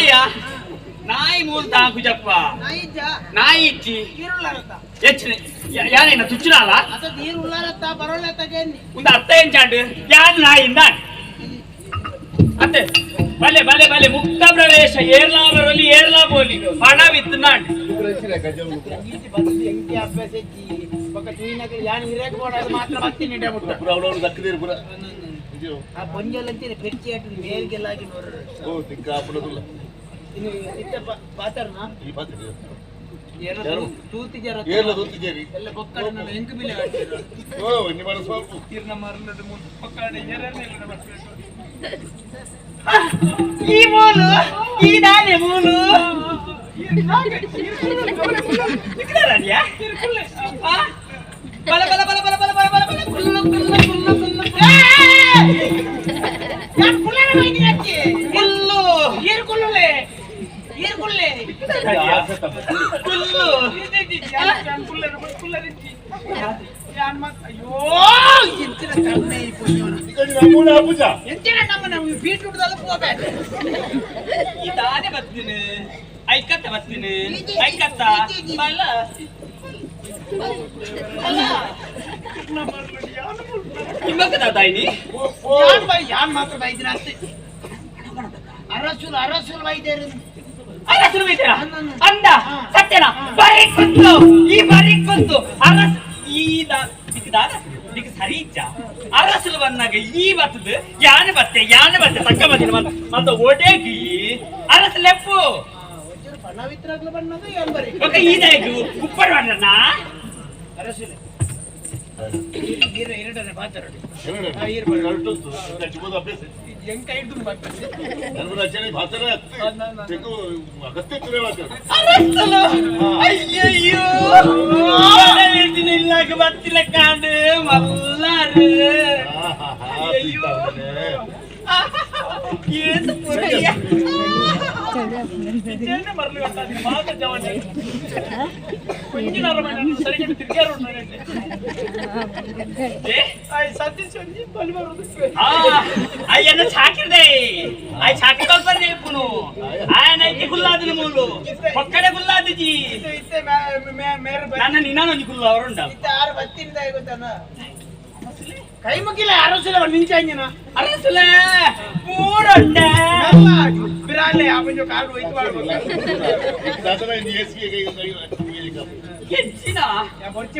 ನಾಯ ನಾಯಿ ಮೂಲ ತಾಂಕುಜಪ್ಪ ನಾಯಿ ಇಜ್ಜಿ ಹೆಚ್ಚಿನ ಯಾನೇನ ತುಚ್ಚಿನಾಲ ಒಂದು ಅರ್ಥ ಏನ್ ಚಾಂಡು ಯಾನ್ ನಾಯಿ ಇಂದಾನ್ ಅತ್ತೆ ಬಲೆ ಬಲೆ ಬಲೆ ಮುಕ್ತ ಪ್ರವೇಶ ಏರ್ಲಾ ಬರಲಿ ಏರ್ಲಾ ಬೋಲಿ ಹಣವಿತ್ತು ನಾಡ್ ಆ ಪೊಂಜಲಂತೀರಿ ಪೆರ್ಚಿ ಆಟ ಮೇಲ್ಗೆಲ್ಲ ಆಗಿ ನೋಡ್ರಿ. ಓ ತಿಕ್ಕ ಆಪುನದುಲ್ಲ. ಇನ್ನು ಇತ್ತ ಪಾತರ್ನ ಈ ಪಾತ್ರೆ ಏರ್ಲ ತೂತಿಜರ. ಏರ್ಲ ತೂತಿಜರಿ. ಎಲ್ಲ ಬೊಕ್ಕಡ ನನ್ನ ಎಂಕು ಬಿಲೆ ಆಡ್ತೀರ. ಓ ನಿಮ್ಮ ಸ್ವಲ್ಪ ಈ ಮೂಲು ಈ ದಾನೆ ಮೂಲು ಬಲ ಬಲ ಬಲ ಬಲ ಬಲ ಬಲ ಬಲ ಬಲ ಕುಲ್ಲು ಕುಲ್ಲು ಕುಲ್ಲು ಕುಲ್ಲು. ಯಾನ್ ಕುಲ್ಲನ ಬೈದಿನ ಅಜ್ಜಿ. ಕುಲ್ಲು. ಏರ್ ಕುಲ್ಲುಲೆ ಏರ್ ಕುಲ್ಲೆ. ಕುಲ್ಲು. ಅಯ್ಯೋ ಎಂಚಿನ ಕರ್ಮೆ ಈ ಪುಣ್ಯವನ. ನಮ್ಮೂನ ಆಪುಜ. ಎಂಚಿನ ನಮ್ಮ ನಮ್ಮ ಬೀಟ್ರೂಟ್ ದಲ್ಲ ಹೋಗ್ಬೇಕು. ಈ ದಾನೆ ಬರ್ತೀನಿ ಐಕತ್ತ ಬರ್ತೀನಿ ಐಕತ್ತ ಬಲ ನಿಮ್ಮಕ್ಕ ತಾಯಿನಿ. ಯಾನ್ ಬೈ ಯಾನ್ ಮಾತ್ರ ಬೈದಿನ ಅಷ್ಟೇ. ಅರಸುಲ್ ಅರಸುಲ್ ವೈದ್ಯರು. ಅರಸರು ಬೈತೀರಾ ಅಂದ ಸತ್ಯನ ಬರೀ ಕುಂತು ಈ ಬರೀ ಕುಂತು ಅರಸ್ ಈ ದಾದ ನಿಕ್ ಸರಿ ಇಚ್ಚ ಅರಸುಲು ಬಂದಾಗ ಈ ಬತ್ತದ ಯಾನೆ ಬತ್ತೆ ಯಾನೆ ಬತ್ತೆ ತಕ್ಕ ಬಂದಿನ ಮತ್ತೆ ಮತ್ತೆ ಓಡೇಗಿ ಅರಸು ಲೆಪ್ಪು. ಒಂಚೂರು ಪಣವಿತ್ರಾಗ್ಲು ಬಣ್ಣದು ಯಾನ್ ಬರೀ. ఒక ಈ ದಾಯಕು ಉಪ್ಪರ್ ಮಾಡ್ರಣ್ಣ. ಅರಸುಲೆ ಈರ ಎರಡನೇ ಪಾತರಡು. ಅರಸಲು ಅಯ್ಯಯ್ಯೋ ಇಲ್ಲಾಗ ಬತ್ತಿಲ್ಲ ಕಾಂಡು ಮಲ್ಲಾರು. ಅಯ್ಯಯ್ಯೋ ಏನ್ ಪುರಯ್ಯ ಅಯ್ಯನ್ನ ಚಾಕಿರ್ದೆ ಆಯ್ ಚಾಕಿ ಕಲ್ಪರ್ದೆ ಇಪ್ಪುನು ఆయన అయితే గుల్లాదిని మూలు ఒక్కడే గుల్లాదిజీ ನನ್ನ ನಿನ್ನ ಗುಲ್ಲ ಅವರುಂಡ. ಕೈ ಮುಗಿಲ್ಲ ಅರಸುಲೆ ನಿಂಚಾಂಜಿನ. ಅರಸುಲೆ ಮೂರೊಂಡೆ ಬಿರಾಲೆ ಆಪಂಜೋ ಕಾಲು ಹೋಯ್ತು. ದಾದನ ಹೆಚ್ಚಿನ ಬೊರ್ಚಿ.